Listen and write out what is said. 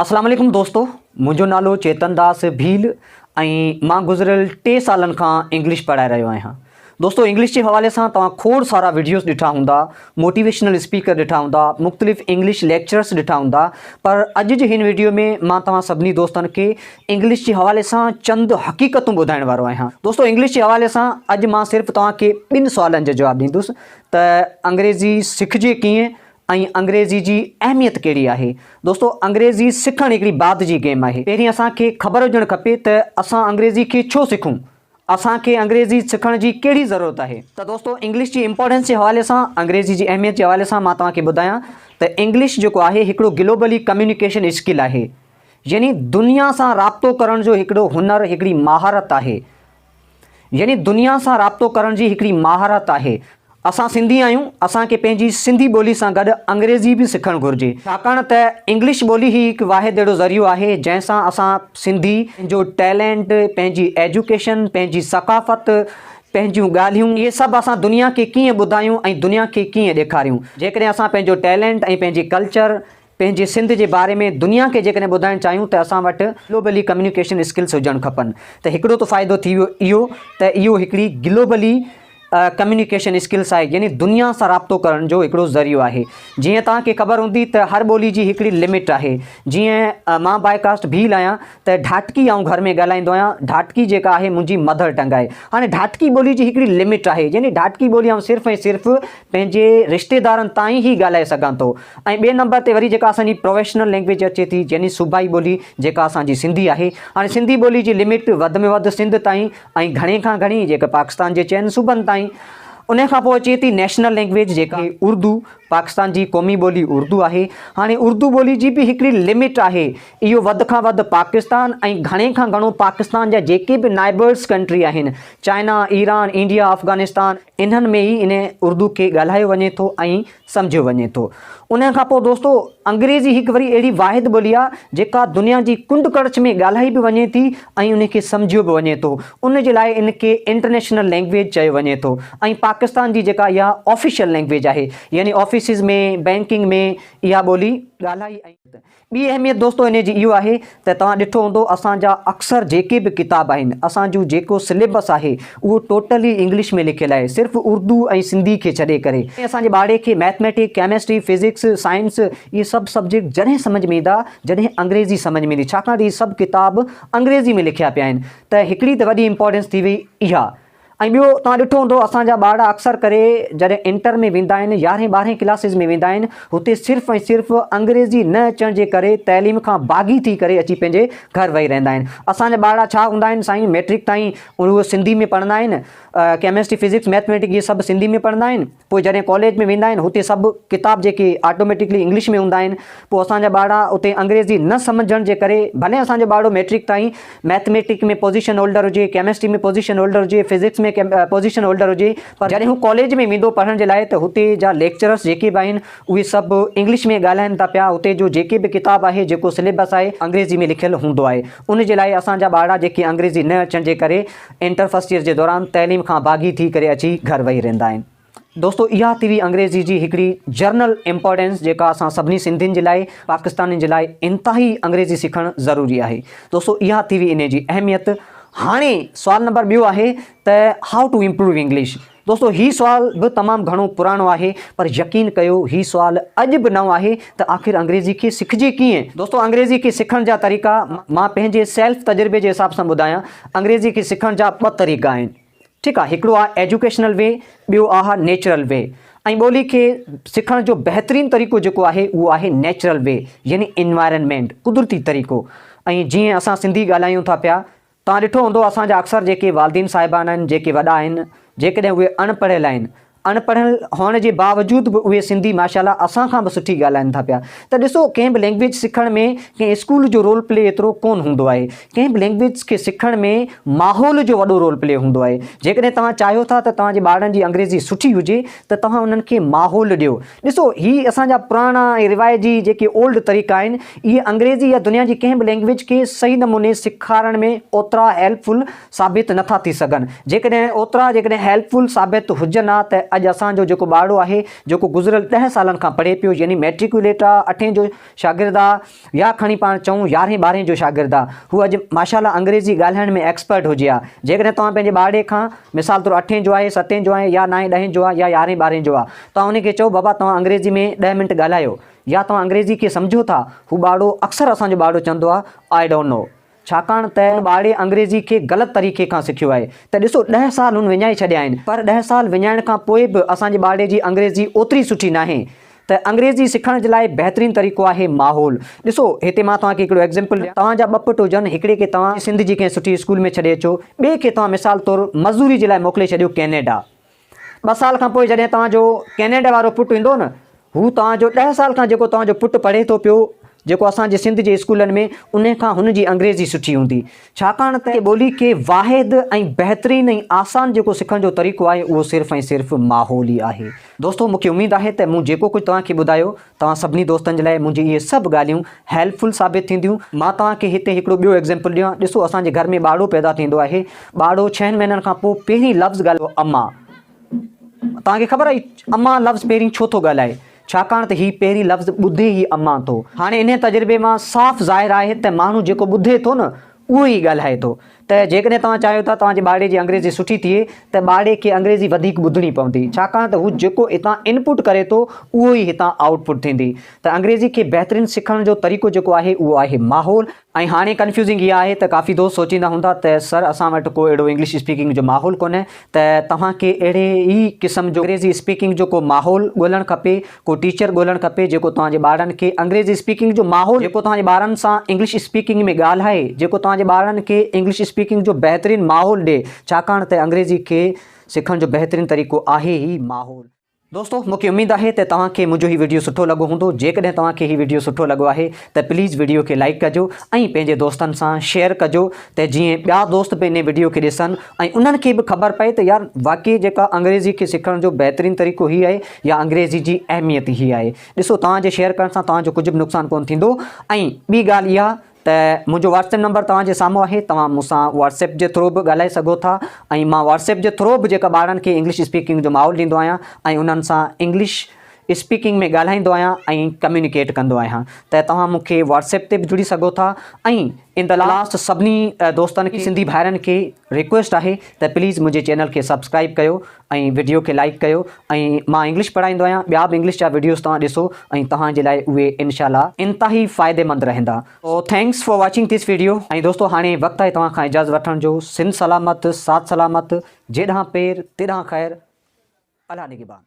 اسلام عليڪم دوستو منهنجو نالو چيتن داس ڀيل ۽ مان گذريل ٽي سالن کان انگلش پڙهائي رهيو آهيان دوستو انگلش جي حوالي سان توهان کوڙ سارا وڊيوز ڏٺا هوندا موٽيويشنل اسپيڪر ڏٺا هوندا مختلف انگلش ليڪچرس ڏٺا هوندا پر اڄ جي هن وڊيو ۾ مان توهان سڀني دوستن کي انگلش جي حوالي سان چند حقيقتون ٻڌائڻ وارو آهيان دوستو انگلش جي حوالي سان اڄ مان صرف توهان کي ٻن سوالن جو جواب ڏيندس ته انگريزي سکجي ڪيئن ۽ انگريزي جي اهميت ڪهڙي آهي؟ دوستو انگريزي سکڻ هڪڙي بعد جي گيم آهي. پهرين اسان کي خبر هجڻ کپي ته اسان انگريزي کي ڇو سکون؟ اسان کي انگريزي سکڻ جي ڪهڙي ضرورت آهي؟ ته دوستو انگلش جي امپارٽنس جي حوالي سان انگريزي جي اهميت جي حوالي سان مان توهان کي ٻڌايان ته انگلش جيڪو آهي هڪڙو گلوبلي ڪميونيڪيشن اسڪل آهي يعني دنيا سان رابطو ڪرڻ جو هڪڙو هنر هڪڙي مهارت آهي. يعني دنيا سان رابطو ڪرڻ جي هڪڙي مهارت آهي. اسان سنڌي آهيون، اسان کي پنهنجي سنڌي ٻولي سان گڏ انگريزي به سکڻ گهرجي. ڇاڪاڻ ته انگلش ٻولي ئي هڪ واحد اهڙو ذريعو آهي، جنهن سان اسان سنڌي پنهنجو ٽيلينٽ، پنهنجي ايجوڪيشن، پنهنجي ثقافت، پنهنجون ڳالهيون، اهي سڀ اسان دنيا کي ڪيئن ٻڌايون ۽ دنيا کي ڪيئن ڏيکاريون. جيڪڏهن اسان پنهنجو ٽيلينٽ ۽ پنهنجي ڪلچر، پنهنجي سنڌ جي باري ۾ دنيا کي جيڪڏهن ٻڌائڻ چاهيون ته اسان وٽ گلوبلي ڪميونيڪيشن اسڪلس هجڻ کپن ته هڪڙو ته فائدو ٿي ويو اهو ته اهو هڪڙي گلوبلي ڪميونيڪيشن اسڪلس آهي يعني دنيا سان رابطو ڪرڻ جو هڪڙو ذريعو آهي جيئن توهان کي خبر هوندي ته هر ٻولي جي هڪڙي لمٽ آهي جيئن مان باء ڪاسٽ ڀيل آهيان ته ڍاٽڪي آئون گهر ۾ ڳالهائيندو آهيان ڍاٽڪي جيڪا آهي منهنجي مڌر ٽنگ آهي هاڻي ڍاٽڪي ٻولي جي هڪڙي لمٽ آهي يعني ڍاٽڪي ٻولي آئون صرف ۽ صرف پنهنجي رشتيدارن تائين ئي ڳالهائي سگهان ٿو ۽ ٻئي نمبر تي وري جيڪا اسان جي پروفيشنل لينگويج اچي ٿي يعني صوبائي ٻولي جيڪا اسان جي سنڌي آهي هاڻي سنڌي ٻولي جي لمٽ وڌ ۾ وڌ سنڌ تائين ۽ گهڻي کان گهڻي جيڪا پاڪستان جي چئن صوبن تائين ان کان پوء اچي ٿي نيشنل لينگويج جيڪا اردو پاڪستان جي قومي ٻولي اردو آهي هاڻي اردو ٻولي جي به هڪڙي لمٽ آهي اهو وڌ کان وڌ پاڪستان ۽ گهڻي کان گهڻو پاڪستان جا جيڪي به نائبرس ڪنٽري آهن چائنا ايران انڊيا افغانستان انهن ۾ ئي ان اردو کي ڳالهايو وڃي ٿو ۽ سمجهيو وڃي ٿو. ان کان پوء دوستو انگريزي هڪ وري اهڙي واحد ٻولي آهي جيڪا دنيا جي ڪنڊ ڪڙڇ ۾ ڳالهائي به وڃي ٿي ۽ ان کي سمجهيو به وڃي ٿو. ان جي لاء ان کي انٽرنيشنل لينگويج چيو وڃي ٿو ۽ پاڪستان جي جيڪا اها آفيشل لينگويج آهي يعني آفيسز ۾ بينڪنگ ۾ اها ٻولي ڳالهائي ۽ ٻي اهميت دوستو انهي جي اهو آهي ته توهان ڏٺو هوندو اسان جا اڪثر جيڪي به ڪتاب آهن اسان جون جيڪو سليبس آهي اهو ٽوٽلي انگلش ۾ لکيل آهي صرف اردو ۽ سنڌي کي ڇڏي ڪري. اسان جي ٻارڙي کي مئٿميٽڪ، ڪيمسٽري، فزڪس، سائنس اهي سڀ سبجيڪٽ جڏهن سمجهه ۾ ايندا جڏهن انگريزي سمجهه ۾ ايندي ڇاڪاڻ ته اهي سڀ ڪتاب انگريزي ۾ لکيا پيا آهن ته هڪڙي ته وڏي امپارٽنس ٿي وئي اها ۽ ٻيو توهان ڏٺو هوندو اسان جا ٻارڙا اڪثر ڪري جڏهن انٽر ۾ ويندا آهن يارهين ٻارهين ڪلاسز ۾ ويندا آهن هتي صرف ۽ صرف انگريزي نه اچڻ جي ڪري تعليم کان باغي ٿي ڪري اچي پنهنجي گهر ويهي رهندا آهن اسان جا ٻارڙا ڇا هوندا آهن سائين ميٽرڪ تائين اهي سنڌي ۾ پڙهندا آهن ڪيمسٽري فزڪس ميٿميٽڪ اهي سڀ سنڌي ۾ پڙهندا آهن پوء جڏهن ڪاليج ۾ ويندا آهن هتي سڀ ڪتاب جيڪي آٽوميٽڪلي انگلش ۾ هوندا آهن پوء اسان جا ٻارڙا اتي انگريزي نه سمجهڻ جي ڪري ڀلي اسان جو ٻارڙو ميٽرڪ تائين ميٿميٽڪ ۾ پوزيشن هولڊر هجي ڪيمسٽري ۾ پوزيشن هولڊر هجي فزڪس ۾ پوزيشن هولڊر هجي پر جڏهن هو ڪاليج ۾ ويندو پڙهڻ جي لاء ته هتي جا ليڪچررس جيڪي به آهن اهي سڀ انگلش ۾ ڳالهائن ٿا پيا اتي جو جيڪي به ڪتاب آهي جيڪو سليبس آهي انگريزي ۾ لکيل هوندو آهي ان جي لاء اسان جا ٻارڙا جيڪي انگريزي نه اچڻ جي ڪري انٽر فرسٽ ايئر جي دوران تعليم کان باغي ٿي ڪري اچي گهر ويهي رهندا آهن. دوستو اها ٿي وئي انگريزي جي هڪڙي جرنل امپارٽنس جيڪا اسان سڀني سنڌين جي لاء پاڪستانين جي لاء انتهائي انگريزي سکڻ ضروري آهي. دوستو اها ٿي وئي انهي جي اهميت. هاڻي سوال نمبر ٻيو آهي ته how to improve English. دوستو هي سوال به تمام گهڻو پراڻو آهي پر يقين ڪيو هي سوال اڄ به نئون آهي ته آخر انگريزي کي سکجي ڪيئن؟ دوستو انگريزي کي سکڻ جا طريقا مان پنهنجي سيلف تجربي جي حساب سان ٻڌايان انگريزي کي سکڻ جا ٻه طريقا آهن ٺيڪ آهي هڪڙو آهي ايجوڪيشنل وي ٻيو آهي نيچرل وي ۽ ٻولي کي سکڻ جو بهترين طريقو جيڪو آهي اهو آهي نيچرل وي يعني انوائرنمينٽ قدرتي طريقو ۽ جيئن اسان سنڌي ڳالهايون ٿا پيا توهان ڏٺو هوندو اسان جا اڪثر جيڪي والدين صاحبان آهن جيڪي وڏا آهن جيڪڏهن اهي اڻ پڙهيل آهن اڻ پڙهيل هئڻ جي باوجود به اهي سنڌي ماشاء الله اسان کان به سٺي ڳالهائن ٿا پيا ته ڏسو ڪنهن به لينگويج سکڻ ۾ ڪنهن اسڪول جو رول پلي ايترو ڪون هوندو آهي ڪنهن به لينگويج کي سکڻ ۾ ماحول جو وڏو رول پلي هوندو آهي جيڪڏهن توهان چاهيو ٿا ته توهان جي ٻارڙن جي انگريزي سٺي هجي ته توهان انهن کي ماحول ڏيو ڏسو هي اسان جا پراڻا ۽ روايجي جيڪي اولڊ طريقا آهن اهي انگريزي يا دنيا جي ڪنهن به لينگويج کي صحيح نموني سيکارڻ ۾ اوترا هيلپ فل ثابت نٿا ٿي سگهن. جيڪڏهن اوترا جيڪڏهن هيلپ فل ثابت هجن ها ته اڄ اسان جو جيڪو ٻارڙو آهي جيڪو گذريل ڏهه سالن کان پڙهي پيو يعني ميٽريڪيوليٽ آ، اٺين جو شاگرد آ يا کڻي پاڻ چئون يارهين ٻارهين جو شاگرد آ، هو اڄ ماشاء الله انگريزي ڳالهائڻ ۾ ايڪسپرٽ هجي ها. جيڪڏهن توهان پنهنجي ٻارڙي کان مثال طور اٺين جو آهي، ستين جو آهي يا نائين ڏهين جو آ يا يارهين ٻارهين جو آ، توهان ان کي چئو بابا توهان انگريزي ۾ ڏهه منٽ ڳالهايو يا توهان انگريزي کي سمجهو ٿا، هو ٻارڙو اڪثر اسان جو ٻارڙو چوندو آ I don't know. ڇاڪاڻ ته ان ٻارڙي انگريزي کي غلط طريقي کان سکيو آهي ته ڏسو ڏهه سال هن وڃائي ڇڏيا آهن پر ڏهه سال وڃائڻ کان پوء به اسان جي ٻارڙي جي انگريزي اوتري سٺي ناهي ته انگريزي سکڻ جي لاء بهترين طريقو آهي ماحول ڏسو هتي مان توهان کي هڪڙو ايگزيمپل ڏيان توهان جا ٻه پٽ هجن هڪڙي کي توهان سنڌ جي ڪنهن سٺي اسڪول ۾ ڇڏي اچو ٻئي کي توهان مثال طور مزوري جي لاء موڪلي ڇڏيو ڪينيڊا ٻه سال کان پوء جڏهن توهان جو ڪينيڊا وارو پٽ ايندو نه، هو توهان جو ڏهه سال کان جيڪو توهان جو پٽ پڙهي ٿو پيو، جيڪو اسان جي سنڌ جي اسڪولن ۾، انهي کان هن جي انگريزي سٺي هوندي. ڇاڪاڻ ته ٻولي کي واحد ۽ بهترين ۽ آسان جيڪو سکڻ جو طريقو آهي اهو صرف ۽ صرف ماحول ئي آهي. دوستو مون کي اميد آهي ته مون جيڪو ڪجهه توهان کي ٻڌايو، توهان سڀني دوستن جي لاء منهنجي اهي سڀ ڳالهيون هيلپ فل ثابت ٿينديون. مان توهان کي هتي هڪڙو ٻيو ايگزيمپل ڏيان. ڏسو اسان جي گهر ۾ ٻارڙو پيدا ٿيندو آهي. ٻارڙو ڇهن مهينن کان پوء پهرين لفظ ڳالهائي ٿو اما. توهان کي خبر آهي اما لفظ پهرين ڇو ٿو ڳالهائي؟ ڇاڪاڻ ته هي پهرين لفظ ٻڌي ئي اما ٿو. هاڻي انهي تجربي مان صاف ظاهر آهي ته ماڻهو جيڪو ٻڌي ٿو نه اهو ئي ڳالهائي ٿو. ته جيڪڏهن توهان چاهيو ٿا توهان جي ٻارڙي جي انگريزي سٺي ٿئي ته ٻارڙي کي انگريزي وڌيڪ ٻڌڻي پوندي ڇاڪاڻ ته هو جيڪو هتان انپوٽ ڪري ٿو اهو ئي هتان آئوٽ پٽ ٿيندي ته انگريزي کي بهترين سکڻ جو طريقو جيڪو آهي اهو آهي ماحول. ۽ هاڻي ڪنفيوزنگ اها آهي ته ڪافي دوست سوچيندا هوندا ته سر اسان وٽ ڪو اهڙو انگلش اسپيڪنگ جو ماحول ڪونهي ته توهان کي اهڙي ئي قسم جو انگريزي اسپيڪنگ جو ڪو ماحول ڳولڻ کپي ڪو ٽيچر ڳولڻ کپي جيڪو توهان جي ٻارڙن کي انگريزي اسپيڪنگ جو ماحول جيڪو توهان جي ٻارن سان انگلش اسپيڪنگ ۾ ڳالهائي جيڪو توهان جي ٻارڙن کي انگلش اسپيڪنگ جو بهترين ماحول ڏي ڇاڪاڻ ته انگريزي کي سکڻ جو بهترين طريقو آهي ئي ماحول. دوستو مون کي اميد آهي ته توهان کي منهنجو هي وڊيو سٺو لڳو هوندو جيڪڏهن توهان کي هي وڊيو سٺو لڳو آهي ته پليز وڊيو کي لائيڪ ڪجو ۽ پنهنجي دوستن سان شيئر ڪجو ته جيئن ٻيا دوست به انهي وڊيو کي ڏسن ۽ انهن کي به خبر پئي ته يار واقعي جيڪا انگريزي کي سکڻ جو بهترين طريقو هي آهي يا انگريزي جي اهميت هي آهي. ڏسو توهان جي شيئر ڪرڻ سان توهان جو ڪجهه به نقصان ڪونه ٿيندو ۽ ٻي ڳالهه اها ته منهنجو واٽس ايپ نمبر توهان جي سامهون آهي توهان مون سان واٽس ايپ جي ٿرو به ڳالهائي سگهو ٿا ۽ مان واٽس ايپ جي ٿرو به جيڪا ٻارڙن کي انگلش اسپيڪنگ جو ماحول ڏيندو آهيان ۽ انهن سان انگلش اسپيڪنگ ۾ ڳالهائيندو آهيان ۽ ڪميونيڪيٽ ڪندو آهيان ته توهان مون کي واٽس ايپ تي به جڙي سگهو ٿا ۽ ان the last سڀني دوستن کي سنڌي ڀائرن کي ريڪويسٽ آهي ته پليز منهنجي چينل کي سبسڪرائب ڪيو ۽ وڊيو کي لائيڪ ڪيو ۽ مان انگلش پڙهائيندو آهيان ٻيا به انگلش جا وڊيوز توهان ڏسو ۽ توهان جي لاء اهي انشاء الله انتهائي فائديمند رهندا so thanks for watching this video ۽ دوستو هاڻي وقت آهي توهان کان اجازت وٺڻ جو سنڌ سلامت ساٿ سلامت جيڏانهن پير تيڏانهن خير الله نگهبان.